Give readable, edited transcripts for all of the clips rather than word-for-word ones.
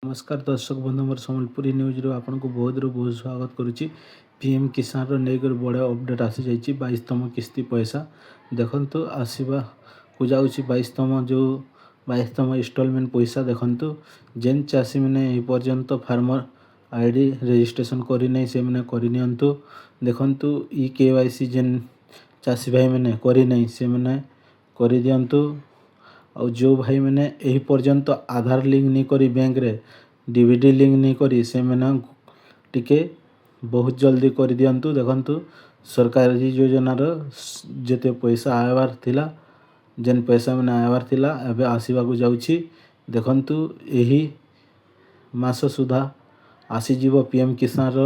ନମସ୍କାର ଦର୍ଶକ ବନ୍ଧୁ, ମୋର ସମ୍ବଲପୁରୀ ନ୍ୟୁଜ୍ରୁ ଆପଣଙ୍କୁ ବହୁତରୁ ବହୁତ ସ୍ୱାଗତ କରୁଛି। ପିଏମ୍ କିଷାନର ନେଇକରି ବଡ଼ ଅପଡ଼େଟ୍ ଆସିଯାଇଛି। 22ତମ କିସ୍ତି ପଇସା ଦେଖନ୍ତୁ ଆସିବାକୁ ଯାଉଛି। 22ତମ ଯେଉଁ 22ତମ ଇନଷ୍ଟଲମେଣ୍ଟ ପଇସା ଦେଖନ୍ତୁ, ଯେନ୍ ଚାଷୀମାନେ ଏହି ପର୍ଯ୍ୟନ୍ତ ଫାର୍ମର ଆଇଡ଼ି ରେଜିଷ୍ଟ୍ରେସନ୍ କରିନାହିଁ, ସେମାନେ କରିନିଅନ୍ତୁ। ଦେଖନ୍ତୁ, ଇ କେୱାଇସି ଯେନ୍ ଚାଷୀ ଭାଇମାନେ କରିନାହିଁ, ସେମାନେ କରିଦିଅନ୍ତୁ। ଆଉ ଯେଉଁ ଭାଇମାନେ ଏହି ପର୍ଯ୍ୟନ୍ତ ଆଧାର ଲିଙ୍କ ନେଇ କରି, ବ୍ୟାଙ୍କରେ ଡିବିଟି ଲିଙ୍କ ନେଇ କରି, ସେମାନେ ଟିକେ ବହୁତ ଜଲ୍ଦି କରିଦିଅନ୍ତୁ। ଦେଖନ୍ତୁ, ସରକାରୀ ଯୋଜନାର ଯେତେ ପଇସା ଆଇବାର ଥିଲା, ଯେନ୍ ପଇସା ମାନେ ଆଇବାର ଥିଲା, ଏବେ ଆସିବାକୁ ଯାଉଛି। ଦେଖନ୍ତୁ, ଏହି ମାସ ସୁଦ୍ଧା ଆସିଯିବ ପିଏମ୍ କିଷାନର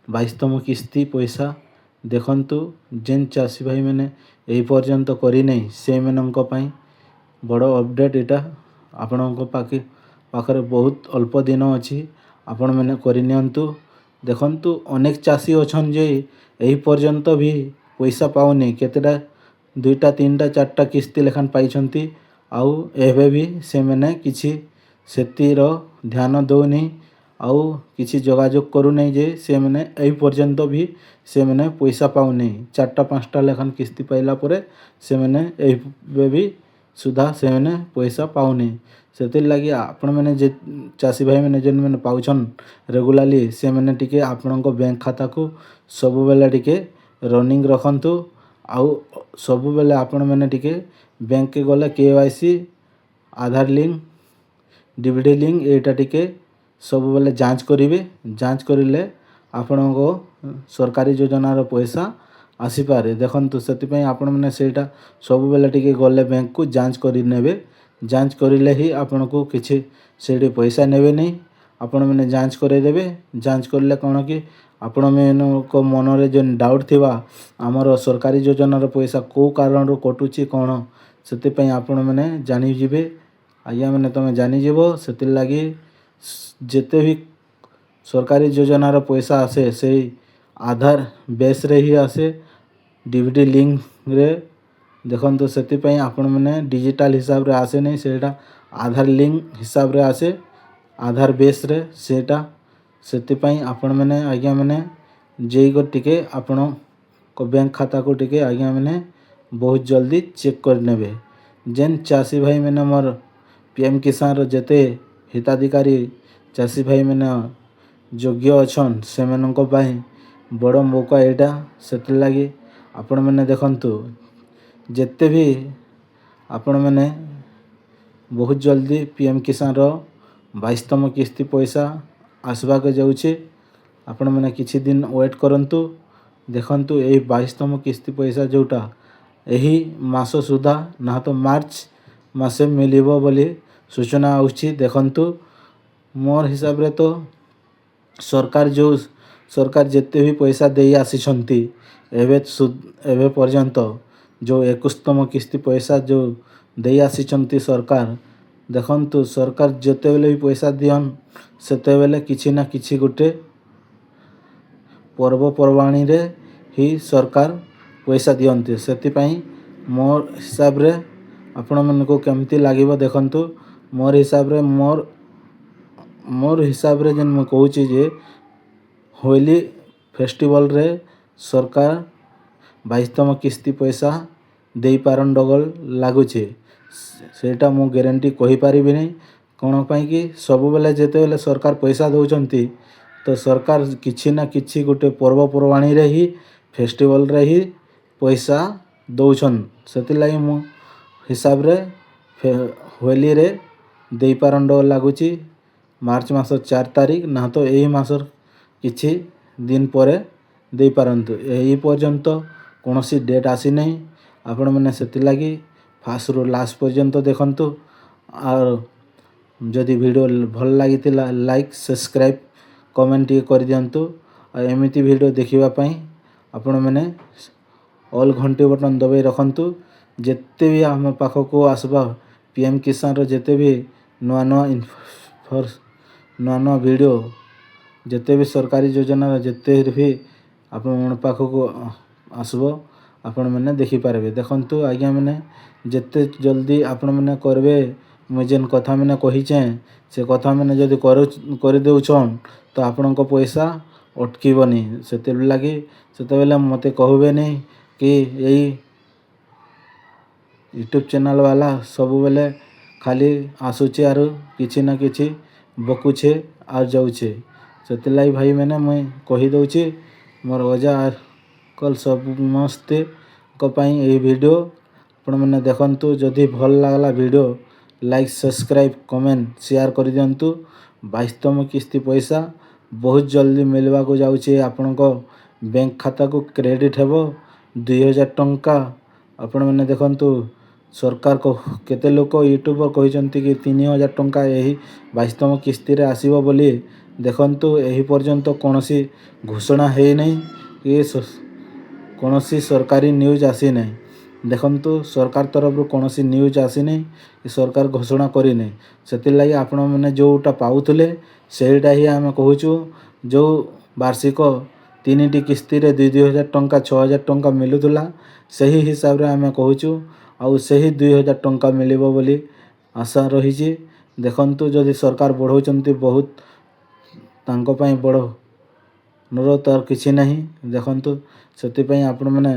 22ତମ କିସ୍ତି ପଇସା। ଦେଖନ୍ତୁ, ଯେନ୍ ଚାଷୀ ଭାଇମାନେ ଏହି ପର୍ଯ୍ୟନ୍ତ କରିନାହିଁ, ସେମାନଙ୍କ ପାଇଁ ବଡ଼ ଅପଡ଼େଟ୍ ଏଇଟା। ଆପଣଙ୍କ ପାଖରେ ବହୁତ ଅଳ୍ପ ଦିନ ଅଛି, ଆପଣମାନେ କରିନିଅନ୍ତୁ। ଦେଖନ୍ତୁ, ଅନେକ ଚାଷୀ ଅଛନ୍ ଯେ ଏହି ପର୍ଯ୍ୟନ୍ତ ବି ପଇସା ପାଉନି। କେତେଟା ଦୁଇଟା, ତିନିଟା, ଚାରିଟା କିସ୍ତି ଲେଖାନ୍ ପାଇଛନ୍ତି ଆଉ ଏବେ ବି ସେମାନେ କିଛି ସେଥିର ଧ୍ୟାନ ଦେଉନି ଆଉ କିଛି ଯୋଗାଯୋଗ କରୁନାହିଁ ଯେ ସେମାନେ ଏହି ପର୍ଯ୍ୟନ୍ତ ବି ସେମାନେ ପଇସା ପାଉନି। ଚାରିଟା, ପାଞ୍ଚଟା ଲେଖାନ୍ କିସ୍ତି ପାଇଲା ପରେ ସେମାନେ ଏବେ ବି ସୁଦ୍ଧା ସେମାନେ ପଇସା ପାଉନି। ସେଥିର୍ଲାଗି ଆପଣମାନେ ଯେ ଚାଷୀ ଭାଇମାନେ ଯେନ୍ମାନେ ପାଉଛନ୍ ରେଗୁଲାରଲି, ସେମାନେ ଟିକେ ଆପଣଙ୍କ ବ୍ୟାଙ୍କ ଖାତାକୁ ସବୁବେଲେ ଟିକେ ରନିଂ ରଖନ୍ତୁ। ଆଉ ସବୁବେଲେ ଆପଣମାନେ ଟିକେ ବ୍ୟାଙ୍କକେ ଗଲେ କେୱାଇସି, ଆଧାର ଲିଙ୍କ, ଡିବିଟି ଲିଙ୍କ ଏଇଟା ଟିକେ ସବୁବେଲେ ଯାଞ୍ଚ କରିବେ। ଯାଞ୍ଚ କରିଲେ ଆପଣଙ୍କ ସରକାରୀ ଯୋଜନାର ପଇସା ଆସିପାରେ। ଦେଖନ୍ତୁ, ସେଥିପାଇଁ ଆପଣମାନେ ସେଇଟା ସବୁବେଲେ ଟିକେ ଗଲେ ବ୍ୟାଙ୍କକୁ ଯାଞ୍ଚ କରିନେବେ। ଯାଞ୍ଚ କରିଲେ ହିଁ ଆପଣଙ୍କୁ କିଛି ସେଇଠି ପଇସା ନେବେନି, ଆପଣମାନେ ଯାଞ୍ଚ କରାଇଦେବେ। ଯାଞ୍ଚ କରିଲେ କ'ଣ କି ଆପଣମାନଙ୍କ ମନରେ ଯେନ୍ ଡାଉଟ୍ ଥିବା, ଆମର ସରକାରୀ ଯୋଜନାର ପଇସା କେଉଁ କାରଣରୁ କଟୁଛି କ'ଣ, ସେଥିପାଇଁ ଆପଣମାନେ ଜାଣିଯିବେ। ଆଜ୍ଞାମାନେ, ତୁମେ ଜାଣିଯିବ। ସେଥିର୍ଲାଗି ଯେତେ ବି ସରକାରୀ ଯୋଜନାର ପଇସା ଆସେ, ସେଇ ଆଧାର ବେସ୍ରେ ହିଁ ଆସେ, ଡିବିଟି ଲିଙ୍କରେ। ଦେଖନ୍ତୁ, ସେଥିପାଇଁ ଆପଣମାନେ ଡିଜିଟାଲ୍ ହିସାବରେ ଆସେନି, ସେଇଟା ଆଧାର ଲିଙ୍କ ହିସାବରେ ଆସେ, ଆଧାର ବେସ୍ରେ ସେଇଟା। ସେଥିପାଇଁ ଆପଣମାନେ, ଆଜ୍ଞାମାନେ, ଯାଇକରି ଟିକେ ଆପଣଙ୍କ ବ୍ୟାଙ୍କ ଖାତାକୁ ଟିକେ, ଆଜ୍ଞାମାନେ, ବହୁତ ଜଲ୍ଦି ଚେକ୍ କରିନେବେ। ଯେନ୍ ଚାଷୀ ଭାଇମାନେ ମୋର ପିଏମ୍ କିଷାନର ଯେତେ ହିତାଧିକାରୀ ଚାଷୀ ଭାଇମାନେ ଯୋଗ୍ୟ ଅଛନ୍, ସେମାନଙ୍କ ପାଇଁ ବଡ଼ ମୌକା ଏଇଟା। ସେଥିର୍ଲାଗି ଆପଣମାନେ ଦେଖନ୍ତୁ, ଯେତେ ବି ଆପଣମାନେ ବହୁତ ଜଲ୍ଦି ପିଏମ୍ କିଷାନର 22ତମ କିସ୍ତି ପଇସା ଆସିବାକୁ ଯାଉଛି, ଆପଣମାନେ କିଛି ଦିନ ୱେଟ୍ କରନ୍ତୁ। ଦେଖନ୍ତୁ, ଏଇ 22ତମ କିସ୍ତି ପଇସା ଯେଉଁଟା ଏହି ମାସ ସୁଦ୍ଧା ନା ତ ମାର୍ଚ୍ଚ ମାସେ ମିଳିବ ବୋଲି ସୂଚନା ଆସୁଛି। ଦେଖନ୍ତୁ, ମୋର ହିସାବରେ ତ ସରକାର ଯେଉଁ ସରକାର ଯେତେ ବି ପଇସା ଦେଇ ଆସିଛନ୍ତି ଏବେ ପର୍ଯ୍ୟନ୍ତ, ଯେଉଁ 21ତମ କିସ୍ତି ପଇସା ଯେଉଁ ଦେଇ ଆସିଛନ୍ତି ସରକାର, ଦେଖନ୍ତୁ, ସରକାର ଯେତେବେଳେ ବି ପଇସା ଦିଅନ୍, ସେତେବେଳେ କିଛି ନା କିଛି ଗୋଟେ ପର୍ବପର୍ବାଣିରେ ହିଁ ସରକାର ପଇସା ଦିଅନ୍ତି। ସେଥିପାଇଁ ମୋର ହିସାବରେ, ଆପଣମାନଙ୍କୁ କେମିତି ଲାଗିବ ଦେଖନ୍ତୁ, ମୋର ହିସାବରେ ଯେନ୍ ମୁଁ କହୁଛି ଯେ ହୋଲି ଫେଷ୍ଟିଭାଲରେ ସରକାର 22ତମ କିସ୍ତି ପଇସା ଦେଇପାରନ୍ ଡଗଲ ଲାଗୁଛେ। ସେଇଟା ମୁଁ ଗ୍ୟାରେଣ୍ଟି କହିପାରିବିନି। କ'ଣ ପାଇଁ କି ସବୁବେଳେ ଯେତେବେଳେ ସରକାର ପଇସା ଦେଉଛନ୍ତି ତ ସରକାର କିଛି ନା କିଛି ଗୋଟେ ପର୍ବପର୍ବାଣିରେ ହିଁ, ଫେଷ୍ଟିଭାଲରେ ହିଁ ପଇସା ଦଉଛନ୍। ସେଥିର୍ଲାଗି ମୁଁ ହିସାବରେ ହୋଲିରେ ଦେଇପାରନ୍ ଡର ଲାଗୁଛି, ମାର୍ଚ୍ଚ ମାସ 4 ତାରିଖ ନା ତ ଏଇ ମାସର କିଛି ଦିନ ପରେ ଦେଇପାରନ୍ତୁ। ଏହି ପର୍ଯ୍ୟନ୍ତ କୌଣସି ଡେଟ୍ ଆସିନାହିଁ। ଆପଣମାନେ ସେଥିଲାଗି ଫାଷ୍ଟରୁ ଲାଷ୍ଟ ପର୍ଯ୍ୟନ୍ତ ଦେଖନ୍ତୁ। ଆଉ ଯଦି ଭିଡ଼ିଓ ଭଲ ଲାଗିଥିଲା, ଲାଇକ୍, ସବସ୍କ୍ରାଇବ୍, କମେଣ୍ଟ ଟିକେ କରିଦିଅନ୍ତୁ। ଆଉ ଏମିତି ଭିଡ଼ିଓ ଦେଖିବା ପାଇଁ ଆପଣମାନେ ଅଲ୍ ଘଣ୍ଟି ବଟନ୍ ଦବାଇ ରଖନ୍ତୁ। ଯେତେ ବି ଆମ ପାଖକୁ ଆସିବ ପିଏମ୍ କିଷାନର ଯେତେ ବି ନୂଆ ନୂଆ ନୂଆ ନୂଆ ଭିଡ଼ିଓ, ଯେତେ ବି ସରକାରୀ ଯୋଜନାର ଯେତେ ବି ଆପଣଙ୍କ ପାଖକୁ ଆସିବ, ଆପଣମାନେ ଦେଖିପାରିବେ। ଦେଖନ୍ତୁ ଆଜ୍ଞାମାନେ, ଯେତେ ଜଲ୍ଦି ଆପଣମାନେ କରିବେ ମୁଇଁ ଯେନ୍ କଥା ମାନେ କହିଛେଁ, ସେ କଥା ମାନେ ଯଦି କରିଦେଉଛନ୍ ତ ଆପଣଙ୍କ ପଇସା ଅଟକିବନି। ସେଥିର୍ଲାଗି ସେତେବେଲେ ମୋତେ କହିବେନି କି ଏଇ ୟୁଟ୍ୟୁବ୍ ଚ୍ୟାନେଲ୍ ବାଲା ସବୁବେଲେ ଖାଲି ଆସୁଛେ ଆରୁ କିଛି ନା କିଛି ବକୁଛେ ଆଉ ଯାଉଛେ। ସେଥିର୍ଲାଗି ଭାଇମାନେ, ମୁଇଁ କହିଦେଉଛି, ମୋର ଅଜା ଅଙ୍କଲ୍ ସମସ୍ତେଙ୍କ ପାଇଁ ଏହି ଭିଡ଼ିଓ ଆପଣମାନେ ଦେଖନ୍ତୁ। ଯଦି ଭଲ ଲାଗଲା video, like, subscribe, comment, share କରିଦିଅନ୍ତୁ। 22ତମ କିସ୍ତି ପଇସା ବହୁତ ଜଲ୍ଦି ମିଳିବାକୁ ଯାଉଛି। ଆପଣଙ୍କ ବ୍ୟାଙ୍କ ଖାତାକୁ କ୍ରେଡ଼ିଟ୍ ହେବ 2000 ଟଙ୍କା। ଆପଣମାନେ ଦେଖନ୍ତୁ, ସରକାର, କେତେ ଲୋକ ୟୁଟ୍ୟୁବର୍ କହିଛନ୍ତି କି 3000 ଟଙ୍କା ଏହି 22ତମ କିସ୍ତିରେ ଆସିବ ବୋଲି। ଦେଖନ୍ତୁ, ଏହି ପର୍ଯ୍ୟନ୍ତ କୌଣସି ଘୋଷଣା ହେଇନାହିଁ କି କୌଣସି ସରକାରୀ ନ୍ୟୁଜ୍ ଆସିନାହିଁ। ଦେଖନ୍ତୁ, ସରକାର ତରଫରୁ କୌଣସି ନ୍ୟୁଜ୍ ଆସିନାହିଁ କି ସରକାର ଘୋଷଣା କରିନାହିଁ। ସେଥିର୍ଲାଗି ଆପଣମାନେ ଯେଉଁଟା ପାଉଥିଲେ, ସେଇଟା ହିଁ ଆମେ କହୁଛୁ। ଯେଉଁ ବାର୍ଷିକ ତିନିଟି କିସ୍ତିରେ 2 2 ହଜାର ଟଙ୍କା, 6000 ଟଙ୍କା ମିଳୁଥିଲା, ସେହି ହିସାବରେ ଆମେ କହୁଛୁ ଆଉ ସେହି 2000 ଟଙ୍କା ମିଳିବ ବୋଲି ଆଶା ରହିଛି। ଦେଖନ୍ତୁ, ଯଦି ସରକାର ବଢ଼ାଉଛନ୍ତି, ବହୁତ ତାଙ୍କ ପାଇଁ ବଡ଼ ଅନୁରୋଧ, ଆଉ କିଛି ନାହିଁ। ଦେଖନ୍ତୁ, ସେଥିପାଇଁ ଆପଣମାନେ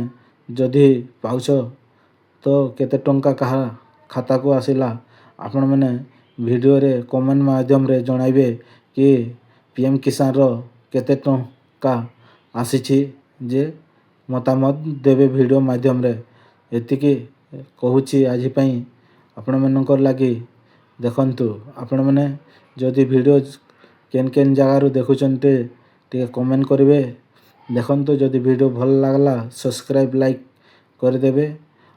ଯଦି ପାଉଛ ତ କେତେ ଟଙ୍କା କାହା ଖାତାକୁ ଆସିଲା, ଆପଣମାନେ ଭିଡ଼ିଓରେ କମେଣ୍ଟ ମାଧ୍ୟମରେ ଜଣାଇବେ କି ପି ଏମ୍ କିଷାନର କେତେ ଟଙ୍କା ଆସିଛି ଯେ ମତାମତ ଦେବେ ଭିଡ଼ିଓ ମାଧ୍ୟମରେ। ଏତିକି କହୁଛି ଆଜି ପାଇଁ ଆପଣମାନଙ୍କର ଲାଗି। ଦେଖନ୍ତୁ, ଆପଣମାନେ ଯଦି ଭିଡ଼ିଓ କେନ୍ କେନ୍ ଜାଗାରୁ ଦେଖୁଛନ୍ତି, ଟିକେ କମେଣ୍ଟ କରିବେ। ଦେଖନ୍ତୁ, ଯଦି ଭିଡ଼ିଓ ଭଲ ଲାଗଲା, ସବସ୍କ୍ରାଇବ୍, ଲାଇକ୍ କରିଦେବେ।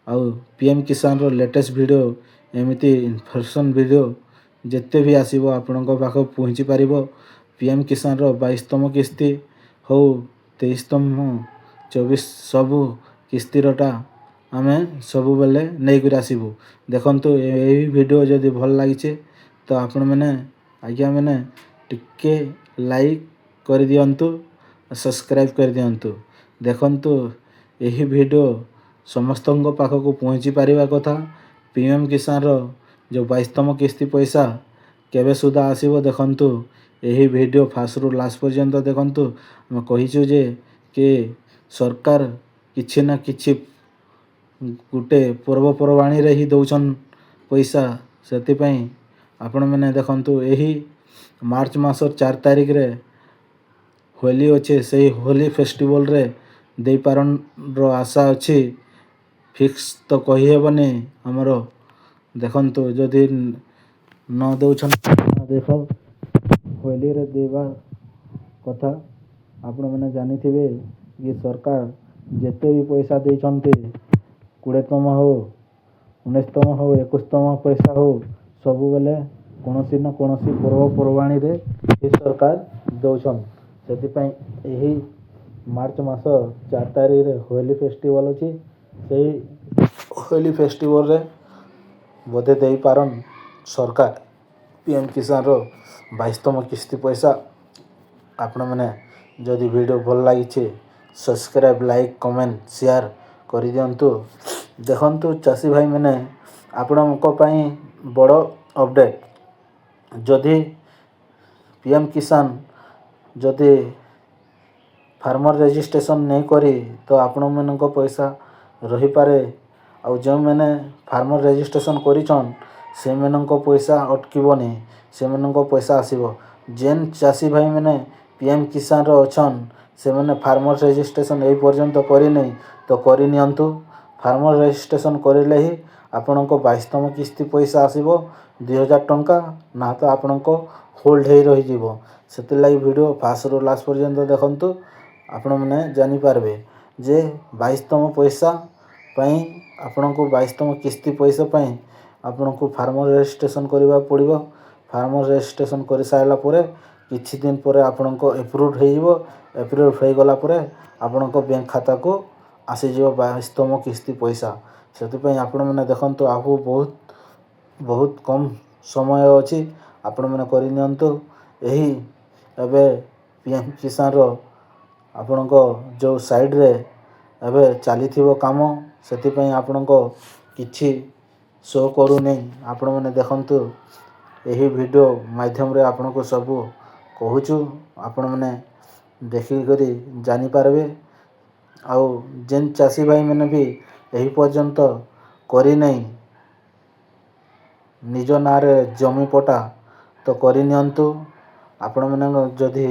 ଆଉ ପି ଏମ୍ କିଷାନର ଲେଟେଷ୍ଟ ଭିଡ଼ିଓ, ଏମିତି ଇନଫର୍ମେସନ୍ ଭିଡ଼ିଓ ଯେତେ ବି ଆସିବ, ଆପଣଙ୍କ ପାଖକୁ ପହଞ୍ଚି ପାରିବ। ପି ଏମ୍ କିଷାନର 22ତମ କିସ୍ତି ହଉ, 23ତମ, 24, ସବୁ କିସ୍ତିରଟା ଆମେ ସବୁବେଳେ ନେଇକରି ଆସିବୁ। ଦେଖନ୍ତୁ, ଏହି ଭିଡ଼ିଓ ଯଦି ଭଲ ଲାଗିছে ତ ଆପଣମାନେ, ଆଜ୍ଞାମାନେ ଟିକେ ଲାଇକ୍ କରିଦିଅନ୍ତୁ, ସବସ୍କ୍ରାଇବ୍ କରିଦିଅନ୍ତୁ। ଦେଖନ୍ତୁ, ଏହି ଭିଡ଼ିଓ ସମସ୍ତଙ୍କ ପାଖକୁ ପହଞ୍ଚି ପାରିବା କଥା। ପି ଏମ୍ କିଷାନର ଯେଉଁ 22ତମ କିସ୍ତି ପଇସା କେବେ ସୁଦ୍ଧା ଆସିବ, ଦେଖନ୍ତୁ, ଏହି ଭିଡ଼ିଓ ଫାଷ୍ଟରୁ ଲାଷ୍ଟ ପର୍ଯ୍ୟନ୍ତ ଦେଖନ୍ତୁ। ଆମେ କହିଛୁ ଯେ କି ସରକାର କିଛି ନା କିଛି ଗୋଟେ ପର୍ବପର୍ବାଣୀରେ ହିଁ ଦେଉଛନ୍ ପଇସା। ସେଥିପାଇଁ ଆପଣମାନେ ଦେଖନ୍ତୁ, ଏହି ମାର୍ଚ୍ଚ ମାସ 4 ତାରିଖରେ ହୋଲି ଅଛେ, ସେଇ ହୋଲି ଫେଷ୍ଟିଭାଲରେ ଦେଇପାରନ୍ର ଆଶା ଅଛି। ଫିକ୍ସ ତ କହିହେବନି ଆମର। ଦେଖନ୍ତୁ, ଯଦି ନ ଦେଉଛନ୍, ଦେଖ, ହୋଲିରେ ଦେବା କଥା। ଆପଣମାନେ ଜାଣିଥିବେ କି ସରକାର ଯେତେ ବି ପଇସା ଦେଇଛନ୍ତି, 20ତମ ହଉ, 19ତମ ହଉ, 21ତମ ପଇସା ହଉ, ସବୁବେଳେ କୌଣସି ନା କୌଣସି ପର୍ବପର୍ବାଣୀରେ ଏ ସରକାର ଦେଉଛନ୍। ସେଥିପାଇଁ ଏହି ମାର୍ଚ୍ଚ ମାସ 4 ତାରିଖରେ ହୋଲି ଫେଷ୍ଟିଭାଲ୍ ଅଛି, ସେଇ ହୋଲି ଫେଷ୍ଟିଭାଲରେ ବୋଧେ ଦେଇପାରନ୍ ସରକାର ପି ଏମ୍ କିଷାନର 22ତମ କିସ୍ତି ପଇସା। ଆପଣମାନେ ଯଦି ଭିଡ଼ିଓ ଭଲ ଲାଗିଛି, ସବସ୍କ୍ରାଇବ୍, ଲାଇକ୍, କମେଣ୍ଟ, ସେୟାର କରିଦିଅନ୍ତୁ। ଦେଖନ୍ତୁ ଚାଷୀ ଭାଇମାନେ, ଆପଣଙ୍କ ପାଇଁ ବଡ଼ ଅପଡ଼େଟ୍। ଯଦି ପି ଏମ୍ କିଷାନ ଯଦି ଫାର୍ମର ରେଜିଷ୍ଟ୍ରେସନ୍ ନେଇ କରି ତ ଆପଣମାନଙ୍କ ପଇସା ରହିପାରେ। ଆଉ ଯେଉଁମାନେ ଫାର୍ମର ରେଜିଷ୍ଟ୍ରେସନ୍ କରିଛନ୍, ସେମାନଙ୍କ ପଇସା ଅଟକିବନି, ସେମାନଙ୍କ ପଇସା ଆସିବ। ଯେନ୍ ଚାଷୀ ଭାଇମାନେ ପି ଏମ୍ କିଷାନର ଅଛନ୍, ସେମାନେ ଫାର୍ମର ରେଜିଷ୍ଟ୍ରେସନ୍ ଏହି ପର୍ଯ୍ୟନ୍ତ କରିନି ତ କରିନିଅନ୍ତୁ। ଫାର୍ମର ରେଜିଷ୍ଟ୍ରେସନ୍ କରିଲେ ହିଁ ଆପଣଙ୍କ 22ତମ କିସ୍ତି ପଇସା ଆସିବ 2000 ଟଙ୍କା, ନା ତ ଆପଣଙ୍କ ହୋଲ୍ଡ ହେଇ ରହିଯିବ। ସେଥିର୍ଲାଗି ଭିଡ଼ିଓ ଫାଷ୍ଟରୁ ଲାଷ୍ଟ ପର୍ଯ୍ୟନ୍ତ ଦେଖନ୍ତୁ, ଆପଣମାନେ ଜାଣିପାରିବେ ଯେ 22ତମ ପଇସା ପାଇଁ, ଆପଣଙ୍କୁ 22ତମ କିସ୍ତି ପଇସା ପାଇଁ ଆପଣଙ୍କୁ ଫାର୍ମର ରେଜିଷ୍ଟ୍ରେସନ୍ କରିବାକୁ ପଡ଼ିବ। ଫାର୍ମର ରେଜିଷ୍ଟ୍ରେସନ୍ କରିସାରିଲା ପରେ କିଛି ଦିନ ପରେ ଆପଣଙ୍କ ଏପ୍ରୁଭ୍ ହେଇଯିବ। ଏପ୍ରୁଭ୍ ହେଇଗଲା ପରେ ଆପଣଙ୍କ ବ୍ୟାଙ୍କ ଖାତାକୁ ଆସିଯିବ 22ତମ କିସ୍ତି ପଇସା। ସେଥିପାଇଁ ଆପଣମାନେ ଦେଖନ୍ତୁ, ଆଗକୁ ବହୁତ ବହୁତ କମ୍ ସମୟ ଅଛି, ଆପଣମାନେ କରିନିଅନ୍ତୁ। ଏହି ଏବେ ପି ଏମ୍ କିଷାନର ଆପଣଙ୍କ ଯେଉଁ ସାଇଡ଼୍ରେ ଏବେ ଚାଲିଥିବ କାମ, ସେଥିପାଇଁ ଆପଣଙ୍କ କିଛି ଶୋ କରୁନି, ଆପଣମାନେ ଦେଖନ୍ତୁ। ଏହି ଭିଡ଼ିଓ ମାଧ୍ୟମରେ ଆପଣଙ୍କୁ ସବୁ କହୁଛୁ, ଆପଣମାନେ ଦେଖିକରି ଜାଣିପାରିବେ। ଆଉ ଯେନ୍ ଚାଷୀ ଭାଇମାନେ ବି ଏହି ପର୍ଯ୍ୟନ୍ତ କରିନାହିଁ ନିଜ ନାଁରେ ଜମି ପଟା, ତ କରିନିଅନ୍ତୁ। ଆପଣମାନଙ୍କ ଯଦି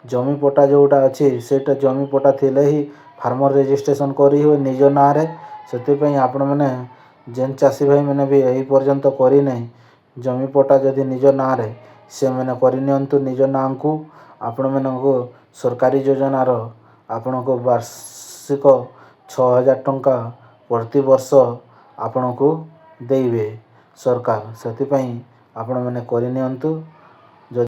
ଜମି ପଟା ଯେଉଁଟା ଅଛି, ସେଇଟା ଜମି ପଟା ଥିଲେ ହିଁ ଫାର୍ମର୍ ରେଜିଷ୍ଟ୍ରେସନ୍ କରିହୁଏ ନିଜ ନାଁରେ। ସେଥିପାଇଁ ଆପଣମାନେ ଯେନ୍ ଚାଷୀ ଭାଇମାନେ ବି ଏହି ପର୍ଯ୍ୟନ୍ତ କରିନାହିଁ ଜମି ପଟା ଯଦି ନିଜ ନାଁରେ, ସେମାନେ କରିନିଅନ୍ତୁ ନିଜ ନାଁକୁ। ଆପଣମାନଙ୍କୁ ସରକାରୀ ଯୋଜନାର ଆପଣଙ୍କୁ ବାର୍ଷିକ 6000 ଟଙ୍କା ପ୍ରତିବର୍ଷ ଆପଣଙ୍କୁ ଦେଇବେ ସରକାର। ସେଥିପାଇଁ ଆପଣମାନେ କରିନିଅନ୍ତୁ।